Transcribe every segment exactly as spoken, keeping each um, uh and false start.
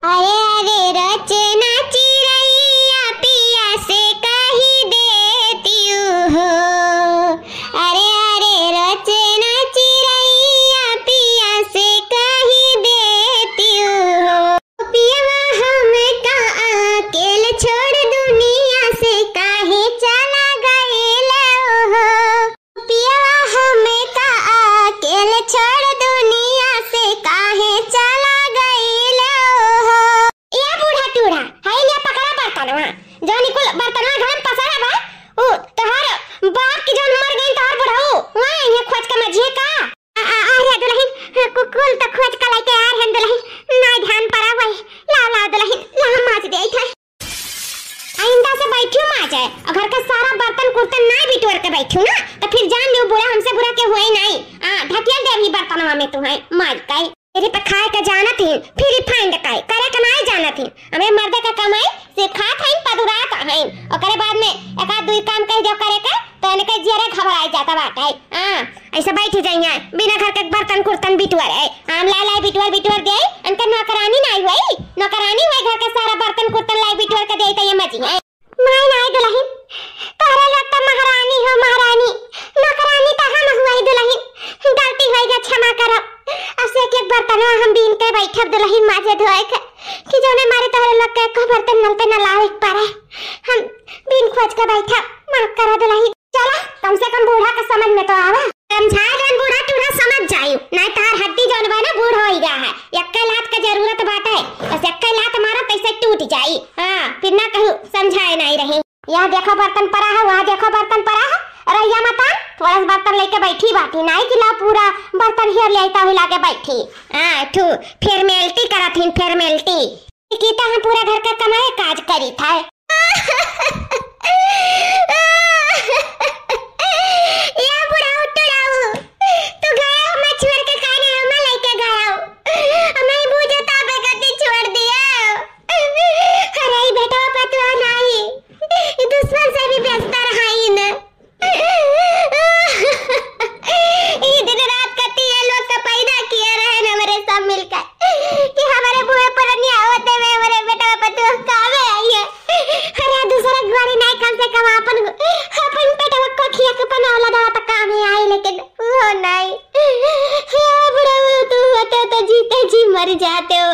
अरे अरे रचना चिरैया पिया से कहि देतिउ हो। अरे अरे रचना चिरैया पिया से कहि देतिउ हो। पियवा हमका अकेल छोड़ दुनिया से काहे चला गइल हो। पियवा हमका अकेल छोड़ दुनिया से काहे चला गइल हो। ए बूढ़ा टूढ़ा, हई ले पकड़ा बर्तनवा। जौन ई कुल बर्तनवा घर में पसारा बा, उ तोहार बाप की जौन मर गई तोहार बुढ़ऊ, वहाँ इहे खोज के मजिए का? आ, आ, आ रे दुलहिन, कु-, कुल त खोज के लइके आ रहन दुलहिन, नाई ध्यान परा वही। ला, ला दुलहिन, ला माज देइत है। आइंदा से बैठियो माजे, अगर के सारा बर्तन कुर्तन नाई बिटोर के बैठियो ना, त फिर जान लियो बूढ़ा हमसे बुरा के हुए नाई। आ, ढकेल देबही बर्तनवा में तुहैं, माज काई। मेरे पे खाए के जानत ही, फिर रिफाइंड काई, करे के नाई जानत ही। हमें मर्दे का कमाई सिर्फ खात हईन, पदुरात हईन। ओकरे बाद में एक आध दुई काम कह दियो करे के, तो इनके जियरे घबराई जाता बाटे। हाँ, ऐसे बैठ जाइए, बिना घर के बर्तन कुर्तन बिटुअर है। हम लाई लाई बिटुअर बिटुअर दे, इनके नौकरानी नाई हुई, नौकरानी हुई घर के सारा बर्तन कुर्तन लाई बिटुअर के दे तो ये मजी है। नाई, नाई दुलहिन, तोहरे लोग तो महारानी हो, महारानी, नौकरानी तो हम हुई दुलहिन, गलती होई गा, क्षमा करब। अब से एक एक बर्तनवा हम बीन के बैठब दुलहिन माजे धोए के, कि जौने मारे तोहरे लोग के एको बर्तन नल पे न लावे के पड़े। हम बीन खोज के बैठब, माफ करा दुलहिन। चला, कम से कम बूढ़ा के समझ में तो आवा। समझाए जौन बूढ़ा टूढ़ा समझ जाई, नाई तहार हड्डी जौन बा ना बूढ़ होई गा है। एक्के लात के जरूरत बाटे, बस एक्के लात मारा तैसे टूट जाई। हाँ, फिर ना कहू समझाए नाई रही। यह देखो बर्तन परा है, वहाँ देखो बर्तन परा है। रहिया मतान, थोड़ा सा बर्तन लेके बैठी बाटी, नाई कि ला पूरा बर्तन हेर ले आइता हुई लागे बैठी। हाँ, ठू फेरमेल्टी करत हिन, फेरमेल्टी। की तो हम पूरा घर का कमाए काज करी था। या बुढ़ाऊ टुड़ाऊ, तू गया हमें छोड़ के काहे हमें लेके गया? हमें ही बूझे ताबे गति छोड़ दिया। अरे ई बेटवा पतवा नाही, ई दुश्मन से भी बेहतर है न। ई दिन रात कती ये लोग का पैदा किया रहे न हमरे सब मिलकर कि हमारे बूढ़े पुरनिया होते में हमारे बेटवा पतवा कामे आई है। अरे दूसरा गुआरी नहीं, कम से कम अपन, अपन बेटवा को खिया के अपन औलाद तो कामे आई, लेकिन वो नहीं। हे बुढ़ऊ, तू होते तो जीते जी मर जाते हो।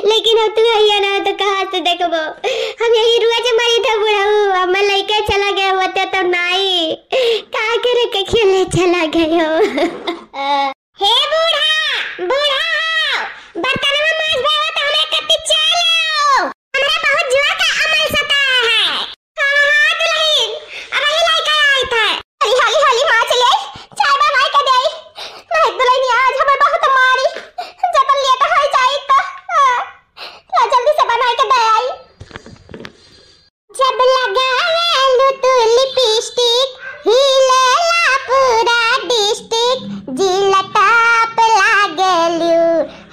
लेकिन अब तू हइया ना हो तो कहाँ से देखबो? हम यही रुआ जे मरी था बुढ़ऊ, हमर लइके चला गए होते तो नाई। का करे के खेले चला गए हो? हे बूढ़ा, बूढ़ा हो, बर्तनवा माज देवा तो हमरे कत्ती चाय ले आओ। हमरा बहुत जुआ का अमल सताया है। हाँ, हाँ, दुलहिन, अबही लइका आइत है। हाली, हाली, हाली माज ले, चाय बनाई के दे। नहीं, दुलहिन, आज हमें बहुत मारी। जतन लिया तो होई जाई तो। हाँ, ला जल्दी से बनाई के दे आई। जब लगावेलू तू लिपस्टिक, हिलेला पूरा डिस्ट्रिक्ट। जिला टॉप लागेलू,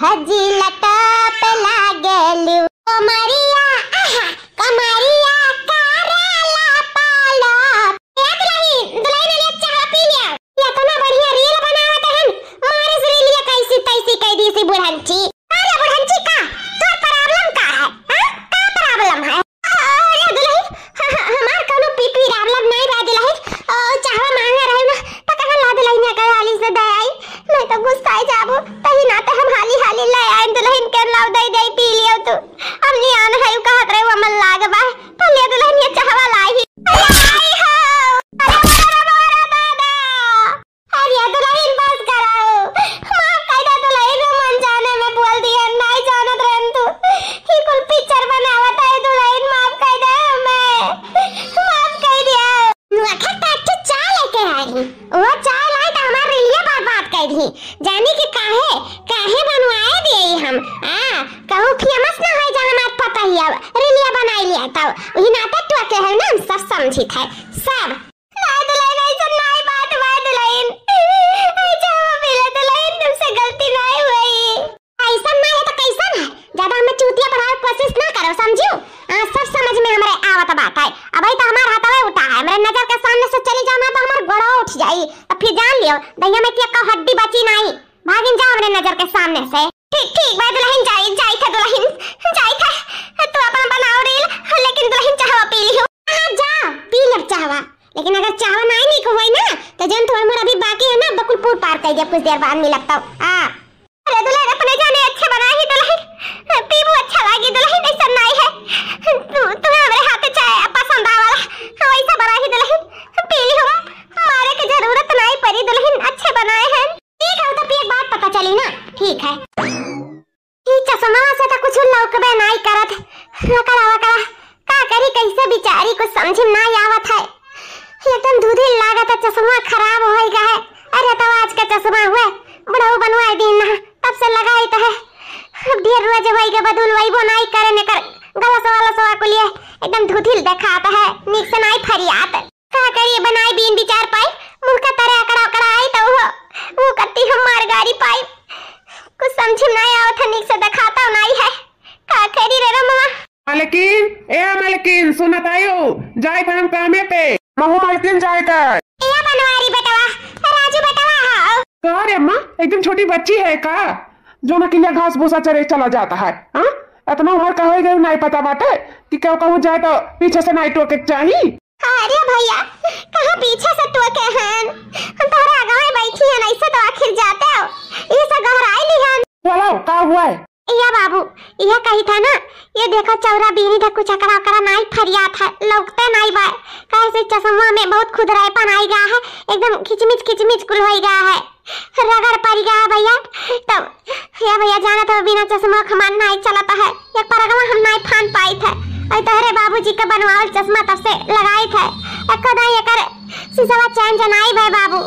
ह जिला टॉप लागेलू। कमरिया, आहा, कमरिया करेला पालप। ए दुलहिन, दुलहिन, ले चाह पी लिया। इतना बढ़िया रील बनावत हन, मारे से रीलिया कैसी तैसी कह दी सी बुढ़ंची। अरे बुढ़ंची का, तोर प्रॉब्लम का है? हाँ? का प्रॉब्लम है? अरे दुलहिन, ह-, ह-, हमार कौनो पी-, प्रॉब्लम नहीं बा दुलहिन। ओ, चाहवा मांगे रहे ना, त कहाँ ला दुलहिन या कहे हाली से दे आई। नहीं तो गुस्सा आई जाबो, तही नाते हम हाली हाली ले आए दुलहिन के लाओ दे दे पी लियो तू। हम नियान है, उ कहत रहे वो मन लाग बा। पहले दुलहिन ये चाहवा लाई। अरे आई हो, अरे मोरा, मोरा दादा। अरे दुलहिन बस कराओ, माफ कर दे दुलहिन, हम अनजाने में बोल दिया, नहीं जानत रहन तू। ही कुल पिक्चर बनावत है दुलहिन, माफ कर दे हमें, माफ कर दिया। नुआ खट्टा अच्छी चाय लेके आई, वो चाय लाई तो हमार रीलिया बर्बाद कर दी। जानी कि काहे, काहे बनवाए दिए हम। आ, कहूँ फेमस ना होई जा हमार पता ही अब, रीलिया बनाई लिया तब। वही नाते टोके है ना, हम सब समझी थे, सब। ना दुलहिन, ऐसन नाई बात बा दुलहिन। ऐसा हो मिले दुलहिन, तुमसे गलती नाई हुई। ऐसन नाई है तो कैसन है? ज्यादा हमें चूतिया बढ़ावे के कोशिश ना करो, समझियो? हाँ, सब समझ में हमरे आवत बात है। अबही तो हमार हाथवे उठा है, हमरे नजर के सामने से चली जाओ ना तो हमार गोड़वा उठ जाई। तो फिर जान लियो, दहिया में के का हड्डी बची नाई। भागिन जा हमरे नजर के सामने से। ठीक, ठीक बा दुलहिन, जाई, जाई थे दुलहिन, जाई थे। तू अपन बनाओ reel, लेकिन दुलहिन चाहवा पी लिहो। हाँ, जा, पी लेब चाहवा। लेकिन अगर चाहवा नाई नीक होई ना, तो जौन थोड़ मोर अभी बाकी है ना, बकुल पूर पार कर दे, कुछ देर बाद मिलब तब। हाँ। अरे दुलहिन, अपने जाने अच्छे बनाई ही दुलहिन, पीबू अच्छा लागी दुलहिन, ऐसा नाई है। तू, तुम्हें हमरे हाथ चाय पसंद आवाला, वैसा बनाई ही दुलहिन, पी लिहो, मारे के जरूरत नाई पड़ी दुलहिन, अच्छे बनाए हैं। ठीक है, तो फिर एक बात पता चली ना। ठीक है। ई चश्मा से तो कुछ लौकबे नाई करत। अकड़ा, अकड़ा, का करी, कैसे बिचारी, कुछ समझ में नाई आवत है। एकदम धुधिल लागत है, चश्मा खराब होई गा है। अरे, तो आज का चश्मा हुए, बुढ़ऊ बनवाए दीन ना, तब से लगाई तो है। अब ढेर रोज होई गा, बदलवाइबो नाई करे, एकर गलसवा, लसवा को लिए एकदम धुधिल देखात है, नीक से नाई फरियात। का करी, बनाई बीन बिचार पाई, मुँह का तरे अकड़ा, अकड़ा आई तो वो, वो कत्ती हम मार गारी पाई। कुछ समझ में नाई आवत है, नीक से देखाता नाई है। का करी रे रमवा? मालकिन, ए मालकिन, सुनत आयो? जाइत हम कामे पे। महू मालकिन जाइत है। ए बनवारी बेटवा, राजू बेटवा हो। का रे अम्मा, एकदम छोटी बच्ची है का, जो न किलिया घास भूसा चरे चला जाता है? हाँ, इतना उम्र का हो गई, नाई पता बाटे कि केहू कहूँ जाए तो पीछे से नाई टोके के चाही। अरे भैया, कहाँ पीछे से टोके हन? हम तोहरा आगवा बैठी हन, ऐसे तो आखिर जाते हो। ये सब गहराई लिहन। बोलो, का हुआ है? या बाबू, यह कही था ना, ये देखो चौरा बीनी था, कुछ अकड़ा अकड़ा नाई फरियात है, लौकते नाई बा। काहे से चश्मा में बहुत खुदराईपन आई गया है, एकदम खिचमिच खिचमिच कुल होई गया है, रगड़ पड़ गया है भैया। तब या भैया, जानत हो, बिना चश्मा के हमार नाई चलत है। एक परगवा हम नाई फान पाइत है। और तोहरे बाबूजी के बनवावल चश्मा तब से लगाइत है। एको दाई एकर शीशवा चैन जनाई भे बाबू।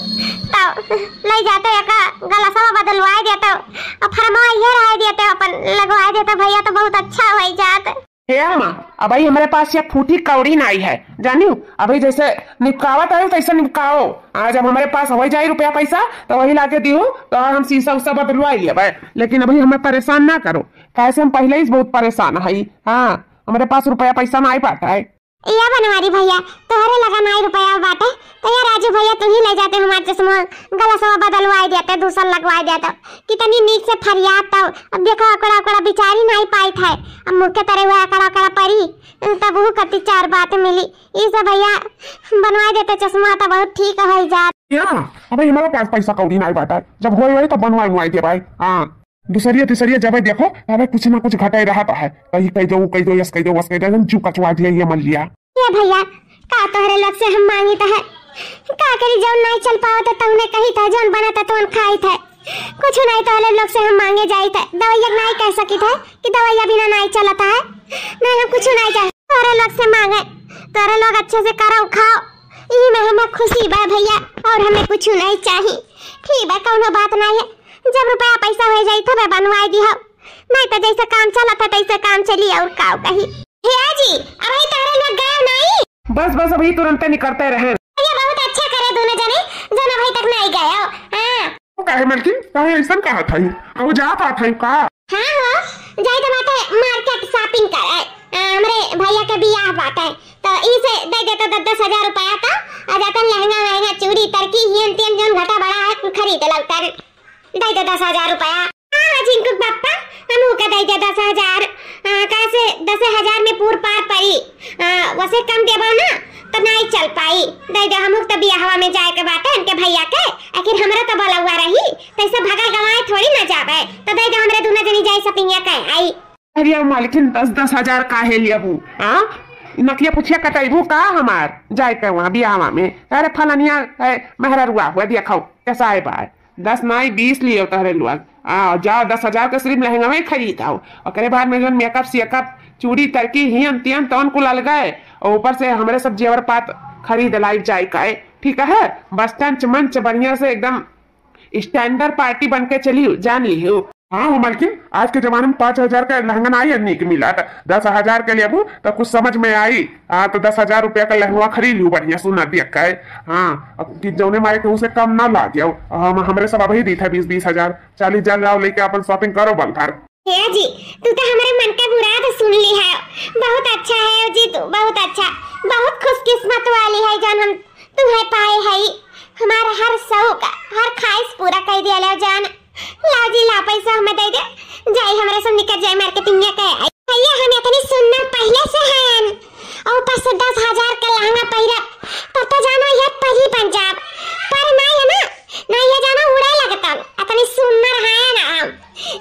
तब लई जाते एका गलसवा बदलवाए देते। और फरमा ये रहे देते, अपन लगवाए देते भैया, तो बहुत अच्छा होई जात। हे अम्मा, अबही हमरे पास एक फूटी कौड़ी नाई है, जानियो। अबही जैसे निपकावत आयो, तैसे निपकाओ। आ, जब हमरे पास हो जाई रुपया पैसा, तो वही लाके दियो, तो हम शीशा उशा बदलवाई लेबै। लेकिन अबही हमें परेशान ना करो, काहे से हम पहिले ही बहुत परेशान हई। हाँ, हमरे पास रुपया पैसा नाई बाटै। या बनवारी भैया, तोहरे लगा नाई रुपया बाटै, तो या राजू भैया, तू ही ले जाते हमार चश्मा, गलसवा बदलवाई देते, दूसर लगवाई देते। कितनी नीक से फरियाद तब। अब देखो, अकड़ा, अकड़ा बिचारी नाई पाइत है। अब मुँह के तरे हुआ अकड़ा, अकड़ा परी, तब वो कति चार बात मिली। ई सब भैया बनवाई देते चश्मा, तो बहुत ठीक होई जात। या, अबे हमारे पास पैसा कौड़ी नाई बाटै, जब होई होई तो बनवाई, बनवाई दे भाई। हाँ, दूसरिया, तीसरिया जब देखो, अबे कुछ ना कुछ घटे रहत है, कहीं कह दो, कह दो, यस कह दो, वस कह दो, एकदम जू कचवा दिया ये मल लिया। ए भैया, का तोहरे लोग से हम मांगित है? का करी, जौन नाई चल पावत है, तौने कहित है, जौन बनत है, तौन खाइत है। कुछ नाई तोहरे लोग से हम मांगे जाइत है, दवाइया नाई कह सकित है कि दवाइया बिना नाई चलत है। नाई, हम कुछ नाई चाहे तोहरे लोग से मांगे, तोहरे लोग अच्छे से करो, खाओ, यही में हमें खुशी बा भैया, और हमें कुछ नाई चाही। ठीक बा, कौनो बात नाई है, जब रुपया पैसा हो जाई तबे बनवाई दिहो, नाई तो जैसे काम चलत है तैसे काम चली, और का कही। भैया जी, अबही तोहरे लोग गए नाई? बस, बस, अबही तुरंते निकरते रहे। भैया, बहुत अच्छा करे दोनों जने, जौन अबही तक नाई गए हो। हाँ। काहे मलकिन, काहे ऐसन कहत हई? कहूँ जात आत हई का? हाँ हो, जाइत बाटे market shopping करे। आ, हमरे भैया के बियाह बाटे, तो ई से दे देता दस दस हजार रुपया का, आ जातन लहंगा वहंगा, चूड़ी तरकी, हियन तियन जौन घटा बड़ा है, खरीद लौटन। दे दे दस हजार रुपया। हाँ, झिंकू के पापा, हमहू के दे दे दस हजार। आ, कैसे दस हजार में पूर पार पड़ी? आ, वसे कम देबो ना, तो नाई चल पाई। दे दे, हमहू के तो बियाहवा में जाए के बाटे, इनके भैया के। आखिर हमरा तो बलौआ रही, तैसे भगल गवाए थोड़ी ना जाबे। तो दे दे, हमरे दुनो जनी जाए shopping या कहे आई। अरे मालकिन, दस दस हजार काहे लेबू? हाँ, नकिया पुछिया कटैबू का हमार जाए के वहाँ बियाहवा में? अरे फलनिया है, मेहररुआ हुआ, देखो कैसा है बाय। दस नाई बीस लियो तोहरे लोग। आ, जाओ, दस हजार के सिर्फ लहंगा में खरीद आओ। ओकरे बाद में जौन makeup सेकअप, चूड़ी तरकी, हियन तियन तौन कुल अलगे। और ऊपर से हमरे सब जेवर पात खरीद लाई जाए का है, ठीक है? बस टंच मंच बढ़िया से एकदम standard party बन के चली, जान लियो। हाँ हो मालकिन, आज के जमाने में पाँच हजार का लहंगा नाई नीक मिलत, दस हजार के लेबू तो कुछ समझ में आई। हाँ, तो दस हजार रुपया का लहंगा खरीद लियो बढ़िया सुना दिया का है। हाँ, अब कि जौने मारे के उसे कम ना लागे। हम, हमरे सब अबही दीत है बीस बीस हजार, चालीस हजार लाओ लेके अपन shopping करो बल भर। हे जी, तू तो हमरे मन का मुराद सुन ली है। बहुत अच्छा है जी तू, बहुत अच्छा, बहुत खुशकिस्मत वाली है जान, हम तुम्हें पाए है। हमारा हर शौक, हर ख्वाहिश पूरा कर दिया लो जान। लाओ जी, लाओ, पैसा हमें दे दे, जाई हमरे सब निकल जाए मार्केटिंग के। भैया, हम इतनी सुंदर पहले से हैं, और ऊपर से दस हजार का लहंगा पहिरब, तब तो जानो ये परी बन जाब, पर ना ये ना, ना ये जानो उड़े लगतन, इतनी सुंदर है ना हम।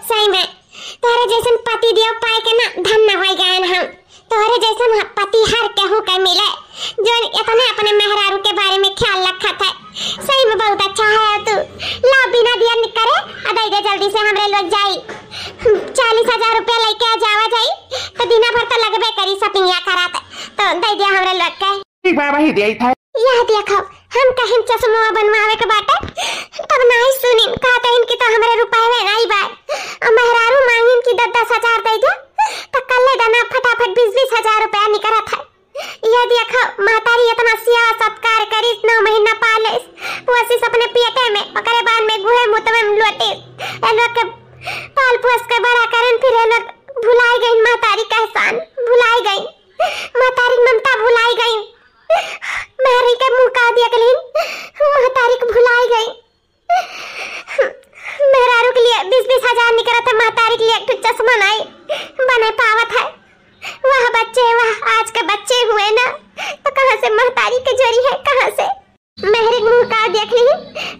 सही में, तोहरे जैसन पति देव पाए के ना धन्य हो गए हम। तोहरे जैसन ह-, पति हर केहू के मिले, जो इतने अपने मेहरारू के बारे में ख्याल रखत है। सही में बहुत अच्छा है तू। ला बिना दिया न करे, आ दे दे जल्दी से हमरे लोग जाई। चालीस हजार रुपया लेके आ जावा जाई, तो दिना भर तो लगबे करी शॉपिंग या करात, तो दे दिया हमरे लोग के। ठीक बा, वही दिया था। यह देखो, हम कहिन चश्मा बनवावे के बाटे, तब नाई सुनिन, कहते इनकी तो हमरे रुपये नाई बा। अब मेहरारू मांगिन की दस दस हजार दे दो, तो कल्ले दना फटाफट बीस बीस हजार रुपया निकलत है। यह देखो, महतारी इतना सेवा सत्कार करी, नौ महीना पाले, वसीस अपने पेटे में, ओकरे बाद में गुहे मुत में लोटे। ए लोग के पाल पोस के बड़ा करन, फिर ए लोग भुलाई गई महतारी का एहसान, भुलाई गई महतारी ममता, भुलाई गई। मेहरी के मुँह का देख लीन, महतारी के भुलाई गई। मेहरारू के लिए बीस बीस हजार निकलत है, महतारी के लिए एक ठो चश्मा नाई बने पावत है। वह बच्चे, वह आज के बच्चे हुए ना, तो कहाँ से महतारी के जोरी है, कहाँ से? मेहरी के मुँह का देख लीन,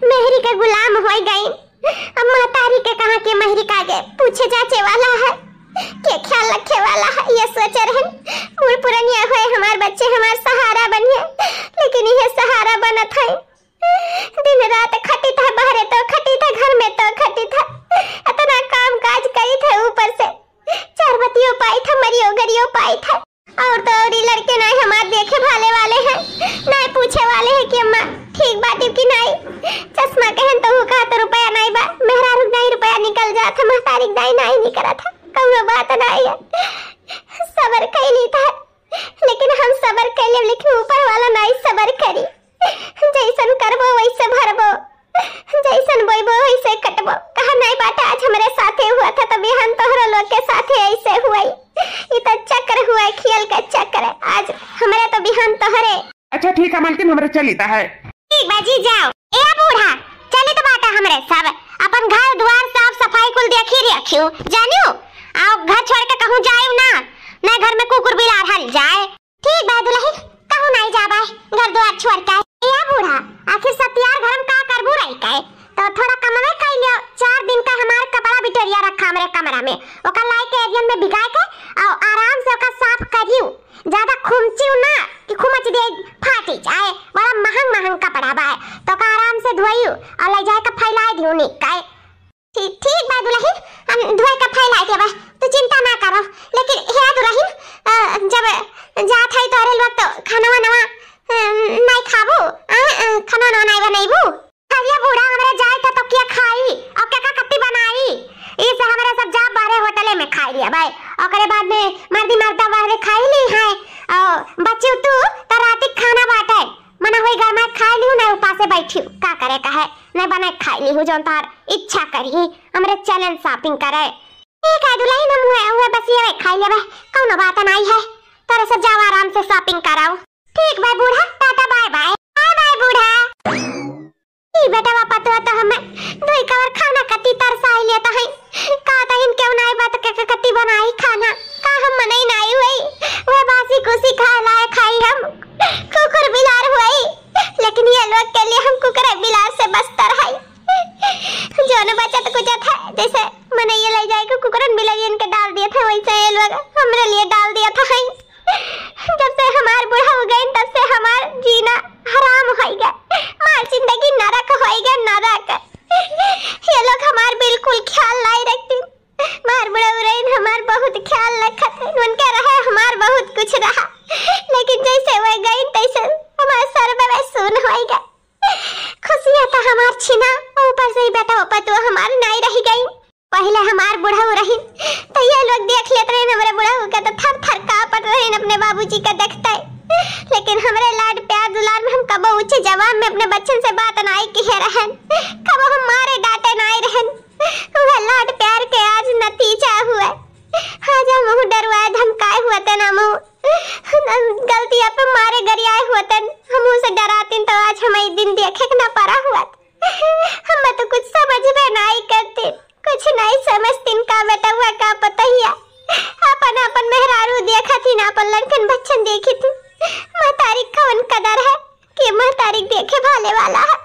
मेहरी के गुलाम हो गई। अब महतारी के कहाँ के मेहरी का आगे पूछे जाचे वाला है, के ख्याल रखे वाला है, ये सोचे रहन। बूढ़ पुरनिया होए, हमार बच्चे हमार सहारा बनिए, लेकिन ये सहारा बनत है। दिन रात खटी था, बाहरे तो खटी था, घर में तो खटी था, इतना काम काज करी था, ऊपर से चार बतियो पाई था, मरियो गरियो पाई था। और तो और ई लड़के नाई हमार देखे भाले वाले हैं, नाई पूछे वाले हैं कि अम्मा ठीक बाटी कि नाई। चश्मा कहन तो ऊ कहा तो रुपया नाई बा, मेहरारू नाई रुपया निकल जात है, महतारी नाई, नाई निकलत है, कौनो बात नाई है। सबर कैली था, लेकिन हम सबर कैले, लेकिन ऊपर वाला नाई सबर करी। जैसन करबो वैसे भरबो, जैसन बोइबो वैसे कटबो। कहा नाई बाटे आज हमरे साथे हुआ था, तो बिहान तोहरो लोग के साथे ऐसे हुई। ई तो चक्र हुआ, खियल का चक्र। आज हमरे तो बिहान तोहरे। अच्छा ठीक है मलकिन, हमरे चली त है। ठीक बा जी, जाओ। ए बूढ़ा, चली त बाटा हमरे सब। अपन घर दुआर साफ सफाई कुल देखी रखियो, जानियो। आओ घर छोड़ के कहूँ जाइव ना, नहीं घर में कुकुर बिलार हल जाए। ठीक बा दुलहिन, कहूँ नाई जाबा, घर दुआर छोड़ के। ए बूढ़ा, आखिर सतियार घर में का करबू रही के? तो थोड़ा कमवे कई लियो, चार दिन का हमार कपड़ा बिटोरिया रखा हमरे कमरा में, ओकर लाई के एरियन में भिगाए के, और आराम से ओकर साफ करियो। ज्यादा खुमचियो ना कि खुमच दे फाटी जाए, बड़ा महंग महंग कपड़ा बा, तो ओकर आराम से धोइयो और ले जाए के फैलाए दियो निक के। ठीक, ठीक बा दुलहिन, हम धोए के फैलाए देबा, तू चिंता ना करो। लेकिन हे दुलहिन, अ, जब जात है तोहरे लोग तो खाना वाना, अ, नहीं खाबू, अ, अ, खाना वाना नहीं बनैबू? अरे बूढ़ा, हमरे जाए था तो क्या खाई और क्या का कत्ती बनाई? इसे हमरे सब जा बाहरे होटले में खाई लिया भाई। ओकरे बाद में मर्दी मर्दा बाहरे खाई ली है और बच्ची तू तो राती खाना बाटे। मना होई घर में खाई लिहू, नहीं उपासे बैठी, का करे का है, नहीं बना के खाई लिहू, जौन तार इच्छा करी, हमरे चलन shopping करे। ठीक है दुलहिन, हम हुए, हुए बस ये खाई लेबे, कौनो बात नहीं है, तोरे सब जाओ आराम से shopping कराओ। ठीक बा बूढ़ा, टाटा bye bye। Bye bye बूढ़ा। ई बेटवा पतवा तो हमें दुई कवर खाना कत्ती तरसाई लेता है, का तो इनके उनाई बात के, के कत्ती बनाई खाना, का हम मनई नाई हुई, वह बासी कुसी खा लाए खाई हम, कुकुर बिलार हुई। लेकिन ये लोग के लिए हम कुकुर बिलार से बदतर है। जौन बचत कुचत है, जैसे मनई ले जाए के कुकुरन बिलारियन के डाल दिया था, वैसे ये लोग हमरे लिए डाल दिया था है। जब से हमार बुढ़ऊ गइन, तब से हमार जीना हराम होई गए, हमार जिंदगी नरक होई गए, नरक। ये लोग हमार बिल्कुल ख्याल नाई रखती। हमार बुढ़ऊ रहीन, हमार बहुत ख्याल रखत रहीन, उनके रहे हमार बहुत कुछ रहा, लेकिन जैसे वह गइन, तैसे हमार सर्व में सुन होई गए। खुशियाँ तो हमार छिना, ऊपर से ही बेटा पतोह हमार नाई रह गई। पहले हमार बुढ़ऊ रहीन, तो ये लोग देख लेत रहीन हमरे बुढ़ऊ के, तो थर थर कांपत रहीन अपने बाबूजी के देखते। लेकिन हमरे लाड प्यार दुलार में हम कबो ऊंचे जवाब में अपने बच्चन से बात नाई किहे रहन, कबो हम मारे डांटे नाई रहन। वह लाड प्यार के पलंकन बच्चन देखी थी। महतारी कवन कदर है कि महतारी देखे भाले वाला है।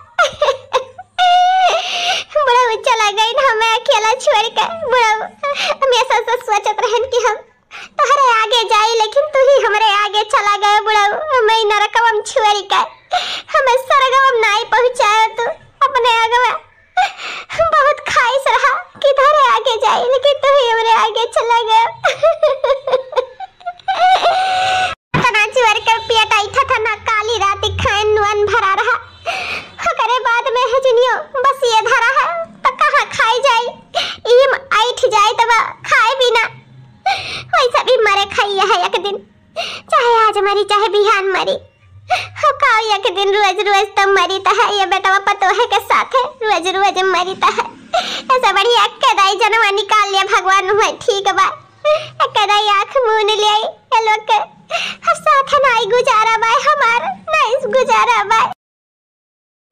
बुढ़ऊ चला गई ना, हमें अकेला छोड़ के। बुढ़ऊ, हम ऐसा सोच, सोचत रहन कि हम तोहरे आगे जाई, लेकिन तू ही हमरे आगे चला गए बुढ़ऊ। हमें नरकवम छोड़ के, हमें स्वर्गवम नाई पहुँचाए तू। अपने आगवा बहुत खाइस रहा कि तोहरे आगे जाई, लेकिन तू ही हमरे आगे चला गए। तना चुअर के पेट ऐठा था ना, काली रात खाए नुअन भरा रहा। ओकरे बाद में है जिनियो बस ये धरा है, तो कहाँ खाई जाई? ईम ऐठ जाए तब खाए बिना। वैसा भी मरे खाइए है एक दिन, चाहे आज मरी चाहे बिहान मरी। हो का एक दिन रोज रोज तो मरी तो है, ये बेटवा पतोहे के साथ है, रोज रोज मरी तो है। ऐसा बढ़िया कदाई जनवा निकाल लिया भगवान हुए, ठीक बा। कदाई आँख मून ले ये लोग के। अब साथ नाई गुजारा बाय हमार, नाई गुजारा बाय।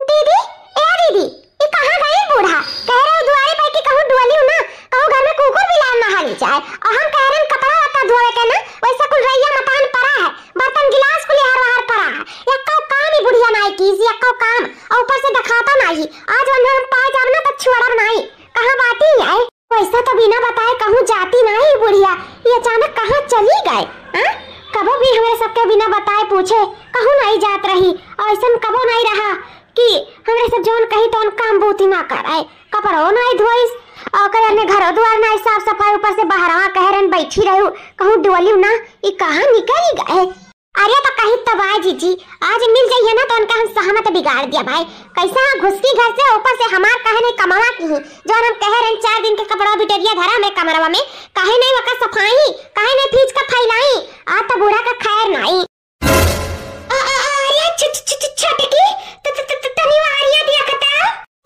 दीदी, ए दीदी, ई कहाँ गई बूढ़ा? कह रहे दुआरे पर कि कहूँ डुअली ना, कहूँ घर में कुकुर बिलार ना हाली जाए। और हम कह रहे कपड़ा लत्ता धोवे के ना, वैसे कुल रैया मकान पड़ा है, बर्तन गिलास कुल यार वार पड़ा है। यक्का काम ही बुढ़िया नाई कीस, यक्का काम, और ऊपर से दिखाता नाई। आज वरना हम पाए जाब ना तो छुअड़ब नाई। कहाँ बाटी है? वैसा तो बिना बताए कहूँ जाती नाई बुढ़िया, ये अचानक कहाँ चली गए? हाँ? कबो भी हमरे सबके बिना बताए पूछे कहूँ नाई जात रही, और ऐसन कबो नाई रहा कि हमरे सब जौन कही तौन काम बूती ना करे, कपड़ो नाई धोइस, और कहे ने घरो दुआर नाई साफ सफाई, ऊपर से बहरवा कह रहन बैठी रहू, कहूँ डोलियो ना, ई कहाँ निकली गए? अरे तो कही तब आए जीजी, आज मिल जाइए ना तो उनका हम सहमत बिगाड़ दिया भाई। कैसा घुसकी घर से, ऊपर से हमार कहे नहीं कमावा की ही, जौन हम कहे रहन चार दिन के कपड़ा बिटरिया धरा में कमरवा में, काहे नहीं वका सफाई, काहे नहीं फीज का फैलाई, आ तो बूढ़ा का खैर नाई। अ, अ, अ, अरे, छ-, छ-, छ-, छ-, छोटकी, त-, त-, त-, त-, तनी वो आरिया देखता।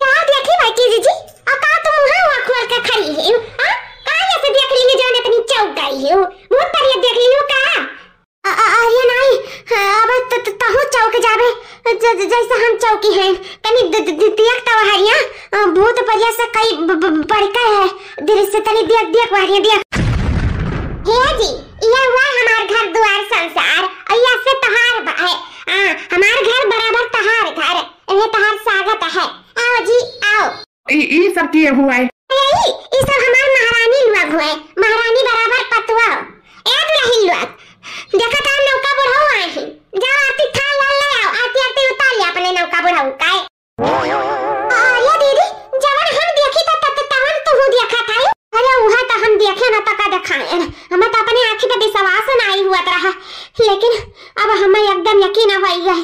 का देखी बड़की जीजी? आ का तुम मुंह हुआ खोल के खड़ी है? आ? का ऐसे देख ली है जाने इतनी चौक गई है? भूत परियत देख ली हो का? अ, अ, अरे नाई, हाँ, अब त-, त-, तहु चौक जाबे, ज-, ज-, जैसे हम चौकी हैं। तनी द-, द-, द-, देख तो हरिया, अ, भूत परियत से कई ब-, ब-, बड़का है दृश्य, तनी देख, देख हरिया, देख। हे जी, यह हुआ हमार घर दुआर संसार, और यह से तहार बा है। हाँ, हमार घर बराबर तहार घर, इन्हें तहार स्वागत है। आओ जी, आओ। ई, ई सब किए हुआ है? ए, ई, ई सब हमार महारानी लोग हुए, महारानी बराबर पतुआ। ए दुल्हन लोग, देखा था नौका बुढ़ऊ आए हैं, जाओ आरती थाल लाल ले आओ, आरती आरती उतार ले अपने नौका बुढ़ऊ का। अरे दीदी, जवन हम देखी त, त, त, तवन तुहू देखा था। अरे उहा त हम देखे न त का देखाए, हमें त अपने आँखी पे विश्वास नाई हुआ रहा, लेकिन अब हमें एकदम यकीन हो गई है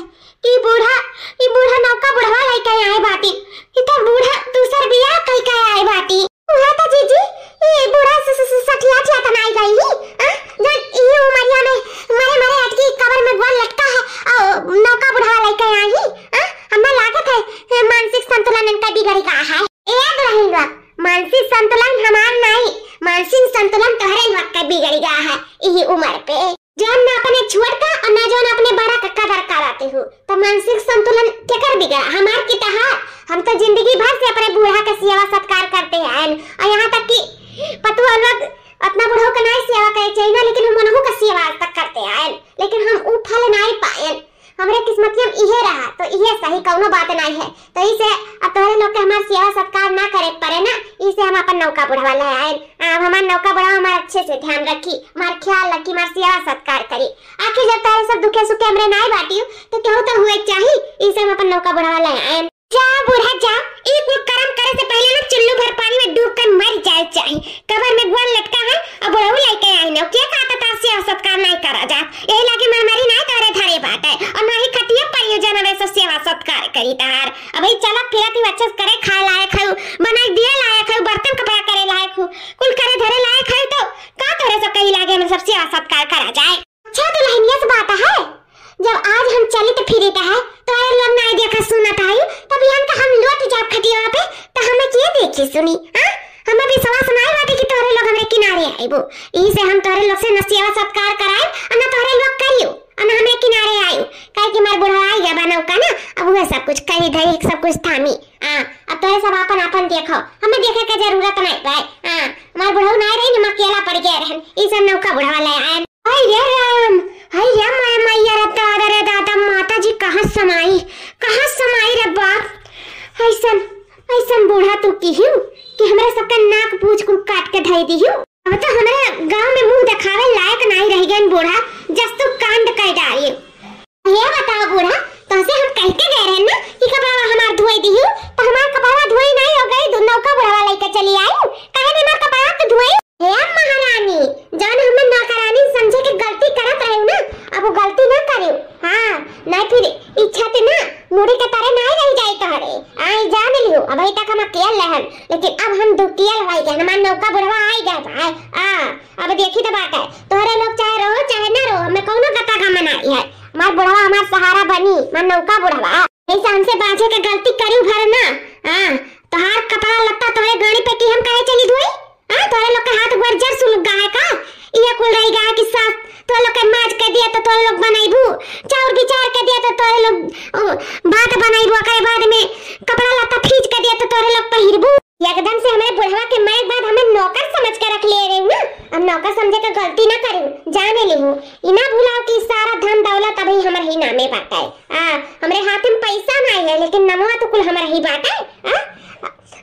कि बूढ़ा, ई बूढ़ा नौका बुढ़वा लइके आए बाटी, ई त बूढ़ा दूसर बियाह कई के आए बाटी। उहा त जीजी, ई बूढ़ा स-, स-, स-, सठिया ठिया त नाई गई ही, आ? जन ई उमरिया में मरे मरे अटकी कबर में गोल लटका है, आ नौका बुढ़वा लइके आई ही, आ? हमें लागत है, ए, मानसिक संतुलन इनका बिगड़ गया है। ए दुल्हन लोग, मानसिक संतुलन हमार नाई, मानसिक संतुलन तोहरे लोग का बिगड़ गया है, ई उम्र पे। जौन ना अपने छोट का और ना जौन अपने बड़ा का कदर कराते हो, तो मानसिक संतुलन केकर बिगड़ा, हमार की तहार? हम तो जिंदगी भर से अपने बूढ़ा का सेवा सत्कार करते आयन, और यहाँ तक कि पतुआ लोग अपना बूढ़ों का नाई सेवा करे चाहिए ना, लेकिन हम उन्हों का सेवा आज तक करते आयन, लेकिन हम ऊ फल नाई पायन। हमरे किस्मतिया में इहे रहा, तो इहे सही, कौनो बात नाई है। तो इसे अब तोहरे लोग के हमार सेवा सत्कार ना करे के पड़े ना, इसे हम अपन नौका बुढ़वा ले आयन। अब हमार नौका बुढ़वा हमार अच्छे से ध्यान रखी, हमार ख्याल रखी, हमार सेवा सत्कार करी। आखिर जब तोहरे सब दुखे सुखे हमरे नाई बाटी, तो केहू तो हुए चाही, इसे हम अपन नौका बुढ़वा ले आयन। जा बूढ़ा जा, ई कुल कर्म करे से पहले ना चुल्लू भर पानी में डूब कर मर जाए चाही। कबर में गोल लटका है, अब बुढ़ऊ लइके आई न, के कहता तार सेवा सत्कार नाई करा जा। यही लागे मरमरी नाई तोरे धरे बाटे, और ना ही खटिया परियो जनवे से सेवा सत्कार करी तार। अबे चला फिरत ही अच्छे से करे खाए लायक है, बनाई दिए लायक है, बर्तन कपड़ा करे लायक हो, कुल करे धरे लायक है, तो का तोरे सब कही लागे हम सब सेवा सत्कार करा जाए? अच्छा दुल्हनिया से बात है, जब आज हम चलित फिरित है, तोरे लोग नाई देखा सुनत है, तब यहाँ का हम लोट जाब खटिया पे, तो हमें के देखी सुनी, हाँ? हमें विश्वास नाई बाटे कि तोरे लोग हमरे किनारे आइबो। यही से हम तोरे लोग से न सेवा सत्कार कराए, और न तोरे लोग करियो, और न हमरे किनारे आयो। काहे कि हमार बुढ़वा आई गया बा नौका ना, अब वह सब कुछ करी धरी, सब कुछ थामी। हाँ, अब तोरे सब आपन आपन देखो, हमें देखे के जरूरत नाई भाई। हाँ, हमार बुढ़ऊ नाई रही, हम अकेला पड़ गए रहन, ई सब नौका बुढ़वा ले आए। हाय रे राम, अब तो हमरा गाँव में मुँह देखावे लायक नाहीं रहि गएन बूढ़ा, जस तू कांड कर डारी। ये बताओ बूढ़ा, तोहसे हम कह के गए रहन ना कि कपड़ा हमार धोई दिहू, तो हमार कपड़ा धोई नाहीं हो गई, दू नौका बुढ़वा लइके चली आई, काहे नहीं हमार कपड़ा तो धोई? हे महारानी, जौन हमें नौकरानी समझे के गलती करत रहे ना, अब वो गलती ना करे। हाँ, नहीं फिर ई छत ना मुड़ी के तरे नाहीं रहि जाई तोहरे। आई जान लियो, अबही तक हम अकेल रहन, लेकिन अब हम दुकियल होई गए, हमार नौका बुढ़वा आई गए बा। आ, अब देखी तो बात है, तोहरे लोग चाहे रहो चाहे ना रहो, हमें कौनो कता का मनाई है। हमार बुढ़वा हमार सहारा बनी, हमार नौका बुढ़वा। ऐसे हमसे बाझे के गलती करी भर ना। हाँ, तोहार कपड़ा लत्ता तोहरे गाड़ी पे की हम काहे चली धोई? हाँ, तोहरे लोग के हाथ गोड़ जर सुलग गा है का? ये कुल रहि गा है कि सास तोहरे लोग के माज के दिया तो तोहरे लोग बनाइबू, चाउर बिचार के दिया तो तोहरे लोग, ओ, भात बनाइबू, ओकरे बाद में कपड़ा लत्ता फींच के दिया तो तोहरे लोग पहिरबू। एकदम से हमरे बुढ़वा के मरे के बाद हमें नौकर समझ के रख लिए रही ना। अब नौकर समझे के गलती ना करू, जाने लिहू। ई ना भुलाओ कि सारा धन दौलत अभी हमर ही नामे बाटे। आ, हमरे हाथ में पैसा नाहीं है, लेकिन नमवा तो कुल हमर ही बाटे। आ,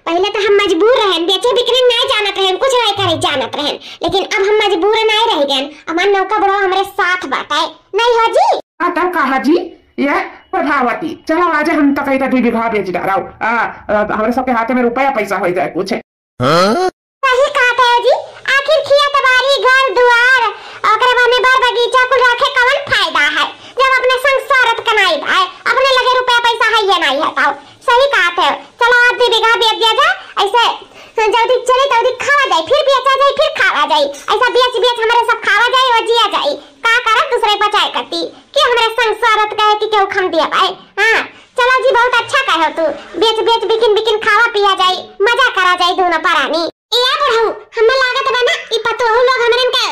पहले तो हम मजबूर रहन, बेचे बिकने नाहीं जानत रहन, कुछ नाहीं करे जानत रहन, लेकिन अब हम मजबूर नाहीं रह गए। हमार नौका बुढ़वा हमरे साथ बाटे, नाहीं हो जी? हाँ, तब कहा जी, ये प्रभावती, चलो आज हम तकैता दुई बीघा बेच डारब। आ, आ, हमरे सबके हाथ में रुपया पैसा हो जाए कुछ। हाँ? सही कहत है जी, आखिर खेत बाड़ी, घर दुआर, ओकरे बाद में बाग बगीचा कुल रखे कवन फायदा है, जब अपने संग स्वार्थ कमाई है, अपने लगे रुपया पैसा है या नाहीं है, तो सही कहत है। चलो आज दुई बीघा बेच दिया जाए, ऐसे जल्दी चले जल्दी खावा जाए, फिर बेचा जाए, फिर खावा जाए, ऐसा बेच बेच हमरे सब खावा जाए और जिया जाए। का करब दूसरे बचाए करती कि हमरे संग स्वार्थ कहे कि केहू खम दिया पाए। हाँ, चलो जी, बहुत अच्छा कहो तू। बेच बेच बिकिन बिकिन खावा पिया जाई, मजा करा जाई दोनों परानी। ए बुढ़ऊ, हमें लागत बा ना, ई पतोहू लोग हमरन के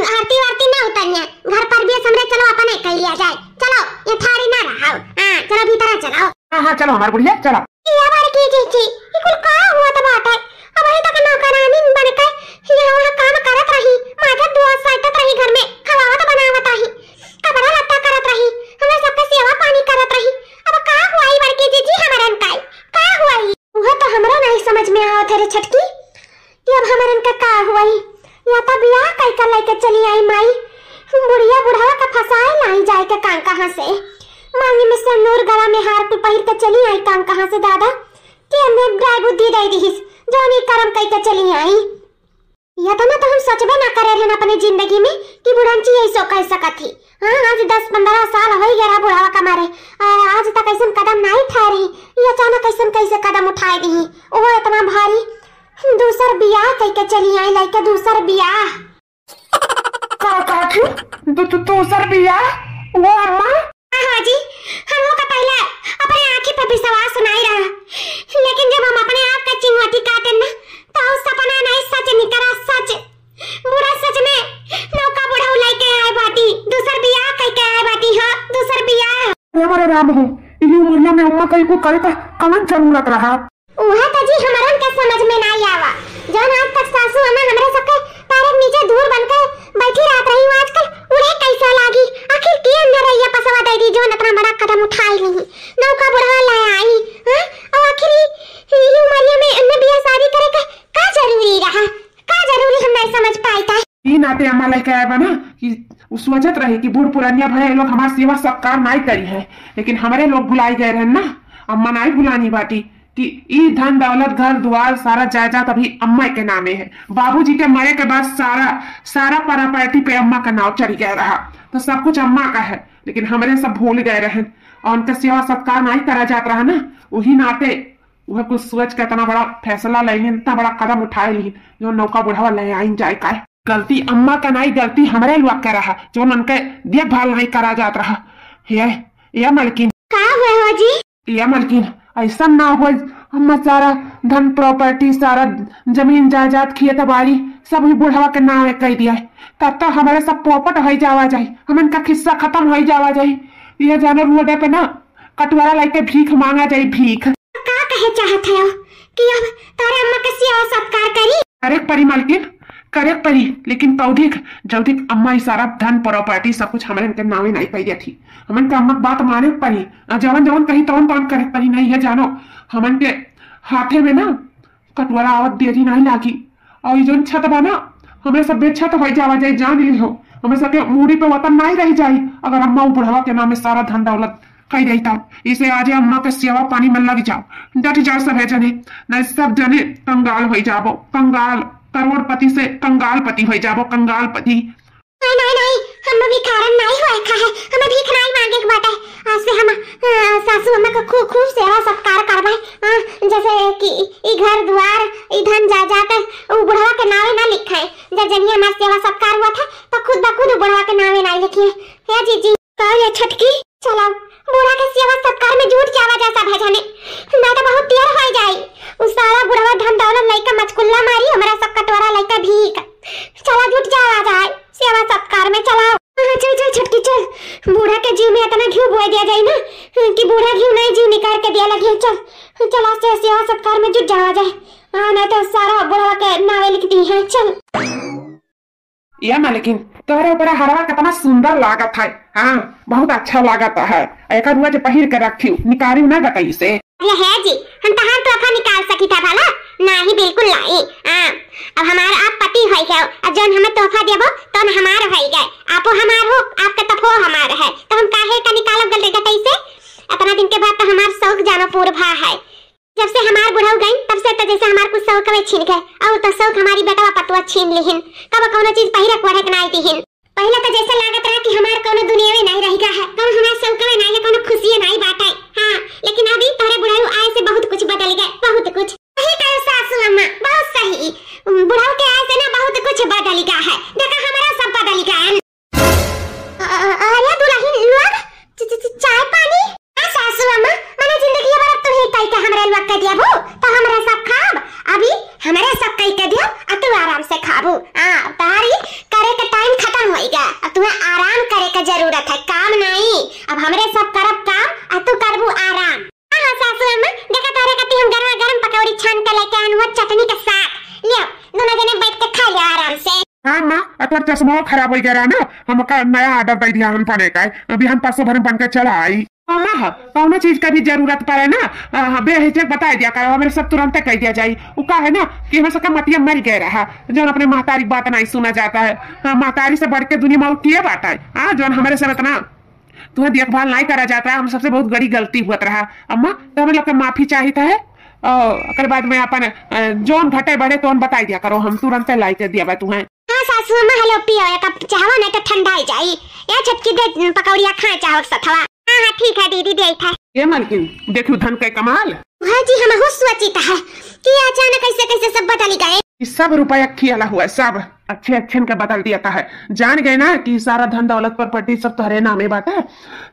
आरती वारती ना उतरिया। घर पर बेस हमरे चलो अपने कह लिया जाए। चलो, ये ठाड़ी ना रहो। हाँ, चलो भीतर चलो। हाँ, हाँ, चलो हमार बुढ़िया, चलो। ए बड़की जीजी, ई कुल का हुआ त बात है? अब अभी तक नौकरानी बन के यहाँ वहाँ काम करत रही, माजत धोवत साइतत रही घर में, खवावत बनावत रही, कपड़ा लत्ता करत रही, हमरा सबके सेवा पानी करत रही। अब का हुआ ई बड़की जीजी हमरन का? का हुआ ई? उहे तो हमरो नहीं समझ में आवत है रे छटकी, कि अब हमरन का का हुई? या तो बियाह कई कर लेके चली आई माई, बुढ़िया बुढ़वा का फंसाए लाई जाए के कां कहाँ से? मांगी में सिंदूर गला में हार कुल पहिर के चली आई कां कहाँ से दादा? कि हमने बुद्धि दे दिहिस, जौन ई करम कई के चली आई। या तो ना तो हम सोचबे ना करे रहन अपने जिंदगी में कि बुढ़ंची ऐसो कह सकत ही। हाँ, आज दस पन्द्रह साल हो गया रहा बुढ़ावा का मारे, आ, आज तक ऐसन कदम नहीं उठाए रही। ये अचानक ऐसन कैसे कदम उठाए दी? ओहो इतना भारी। दूसर बियाह कई के चली आई, लइके दूसर बियाह। का कहत हूँ? दू-, दू-, दूसर बियाह? वो अम्मा? हाँ, हाँ जी, हमहू का पहले अपने आँखी पे विश्वास नहीं रहा, लेकिन जब हम अपने आप का चिंगवाटी काटेन ना, तो उ सपना नहीं सच निकरा, सच। बुढ़ा सच में नौका बुढ़ऊ लइके आए बाटी, दूसर बियाह कई के आए बाटी, हाँ, दूसर बियाह। अरे हमारे राम हो, इही उमरिया में अम्मा कई को करे का कवन जरूरत रहा? उहे तो जी हमरन के समझ में नाई आवा। जौन आज तक सासू अम्मा हमरे सबके पैर के नीचे धूर बन के बैठी रहत रही, वो आजकल उड़े कैसे लागी? आखिर के अंदर रहिया पसवा दे दी, जौन इतना बड़ा कदम उठाई नहीं, नौका बुढ़वा ले आई, हाँ? और आखिर ई, ई उमरिया में इन्ने बियाह शादी करे का का जरूरी रहा? का जरूरी हम नहीं समझ पाई था? ई नाते अम्मा लेके आए बा ना कि उ सोचत रहे कि बूढ़ पुरानिया भए लोग हमार सेवा सत्कार नाई करी है, लेकिन हमरे लोग भुलाई गए रहन ना। अम्मा नाई भुलानी बाटी कि ई धन दौलत, घर दुआर, सारा जायदाद अभी अम्मा के नामे है। बाबूजी के मरे के बाद सारा, सारा प्रॉपर्टी पे अम्मा का नाव चढ़ गया रहा, तो सब कुछ अम्मा का है, लेकिन हमरे सब भूल गए रहन और उनका सेवा सत्कार नाई करा जात रहा ना, वही नाते उहे कुछ सोच के इतना बड़ा फैसला ले लिहिन, इतना बड़ा कदम उठाए लिहिन, जो नौका बुढ़वा ले आइन जाए का। गलती अम्मा का नाई, गलती हमरे लोग का रहा, जो उनके देखभाल नहीं करा जात रहा। ये, ये मलकिन। का हुए हो जी? ये मलकिन, ऐसा ना हो, अम्मा सारा धन प्रॉपर्टी, सारा जमीन जायदाद, खेत बाड़ी, सब ही बुढ़वा के नाम कह दिया है, तब तो हमारे सब पोपट हो जावा जाए, हमन का खिस्सा खत्म हो जावा जाए। ये जानो रोडे पे ना कटोरा लेके भीख मांगा जाई, भीख। का कहे चाहत है कि अब तारे अम्मा के सेवा सत्कार करी? करे के परी मालकिन, करे के परी, लेकिन तौधिक जौधिक अम्मा ई सारा धन प्रॉपर्टी सब कुछ हमरे इनके नावे नहीं पाई थी। हमन के अम्मा के बात माने के परी, आ जवन जवन कही तवन तवन करे के परी। नहीं है जानो, हमन के हाथे में ना कटोरा आवत देरी नहीं लागी। और ये जौन छत बा ना, हमरे सब बेच्छा तो होइ जावा जाई, जान लिहो। हमरे सबके मूड़ी पे वतन नाहीं रहि जाई, अगर अम्मा उ बुढ़वा के नामे सारा धन दौलत कइ देई तब। इसे आजे अम्मा के सेवा पानी में लग जाओ, डट जाओ सभे जने, नाहीं सब जने कंगाल होइ जाबो, कंगाल, करोड़पति से कंगालपति होइ जाबो, कंगालपति। नाहीं, नाहीं, नाहीं, हम भिखारन नाहीं होए का है, हमें भीख नाहीं माँगे के बाटे। आज से हम, अ, सासू अम्मा के खूब, खूब सेवा सत्कार करबे, अ, जैसे कि ई घर दुआर, ई धन जायदाद, उ बुढ़वा के नावे ना लिखे। जब जनिया हमार सेवा सत्कार हुआ था, तो खुद ब खुद उ बुढ़वा के नावे ना लिखिए। हे जीजी, का ये छोटकी? चलो, बूढ़ा के सेवा सत्कार में जुट जावा जा सभे जने। ना तो बहुत देर होइ जाई। उ सारा बुढ़वा धन दौलत लइका मचकुल्ला मारी, हमरा सब कटोरा लइका भीख। चला जुट जावा जाए सेवा सत्कार में, चला। हाँ, चल, चल छोटकी, चल। बूढ़ा के जीव में इतना घिउ बोए दिया जाई ना कि बूढ़ा घिउ नाहीं जीव निकाल के दिया लगी। चल, चला से सेवा सत्कार में जुट जावा जाए। हाँ, नाहीं तो सारा बुढ़वा के नावे लिख दिहे। चल। या मालकिन, तोहरे ऊपर हरवा कितना सुंदर लागत है। हाँ, बहुत अच्छा लागत है। एकर हुआ जे पहिर के रखियो, निकारियो ना गटई से। अरे हे जी, हम तहार तोहफा निकाल सकी था भला? नाही, बिल्कुल नाही। हाँ, अब हमार आप पति होइ गए, अब जौन हमें तोहफा देबो, तौन हमार होइ गए। आपो हमार हो, आपका तफो हमार है, तो हम काहे का निकालब गल-, गटई से? इतना दिन के बाद तो हमार शौक जानो पूर भा है। जब से हमार बुढ़ऊ गइन, तब से तो जैसे हमार कुछ शौकवे छीन गए, और तो शौक हमारी बेटवा पतुआ छीन लिहिन। कब कौनो चीज पहिरक ओढ़क नाई दिहिन। पहिले तो जैसे लागत रहा कि हमार कौनो दुनियावे नाई रहि गा है, कौनो हमार शौकवे नाई है, कौनो खुशिये नाई बाटे। हाँ, लेकिन अभी तोहरे बुढ़ऊ आए से बहुत कुछ बदल गए, बहुत कुछ। सही कहे सासू अम्मा, बहुत सही। बुढ़ऊ के आए से ना बहुत कुछ बदल गा है। देखा, हमारा सब बदल गा है। अ-, अ-, अरे दुलहिन लोग, च-, च-, च-, चाय पानी? आ सासू अम्मा, मने जिंदगी भर अब तू ही कई के हमरे लोग के दियाबू, तो हमरे सब खाब। अभी हमरे सब कई के दियो, आ तू आराम से खाबू। हाँ, तारी करे के टाइम खतम होई गा, अब तुम्हें आराम करे के जरूरत है, काम नहीं। अब हमरे सब करब काम, आ तू करबू आराम। हाँ, हाँ, सासू अम्मा, देखा तोहरे खातिर हम गरमा गरम पकौड़ी छान के लेके आन हुआ चटनी के साथ। लियो, दोनों जने बैठ के खा लियो आराम से। हाँ माँ, आ तोर चश्मा खराब होइ गया रहा ना, हमका नया order दे दिया हम बने का, अभी हम परसों भर में बन के चला आई। हाँ माँ, कौनो चीज का भी जरूरत पड़े ना, आ, बेहिचक बताई दिया करो, हमरे सब तुरंते कह दिया जाई। उ का है ना कि हमरे सबका मतिया मर गया रहा, जौन अपने महतारी की बात नहीं सुना जाता है। हाँ, महतारी से बढ़ के दुनिया में और किए बात है, हाँ, जौन हमरे सब इतना तुम्हें देखभाल नहीं करा जाता है, हम सबसे बहुत बड़ी गलती हुआ रहा। अम्मा, तो हमें लोग के माफी चाहित है। और ओकर बाद में अपन, अ, जौन घटे बढ़े तौन बताई दिया करो, हम तुरंते लाई के दिया बा तुम्हें। हाँ सासू अम्मा, हेलो पियो, एक कप चाहवा नहीं तो ठंडा ही जाई। या छोटकी दे पकौड़िया खाए चाहो सथवा। हाँ, हाँ, ठीक है दीदी, दे था। ये मालकिन, देखियो धन के कमाल। हाँ जी, हम हो सोचित है कि अचानक कैसे कैसे सब बदल गए। ई सब रुपया खियाला हुआ, सब अच्छे अच्छे इनके बदल दिया था है। जान गए ना कि सारा धन दौलत प्रॉपर्टी सब तोहरे नामे बाटे,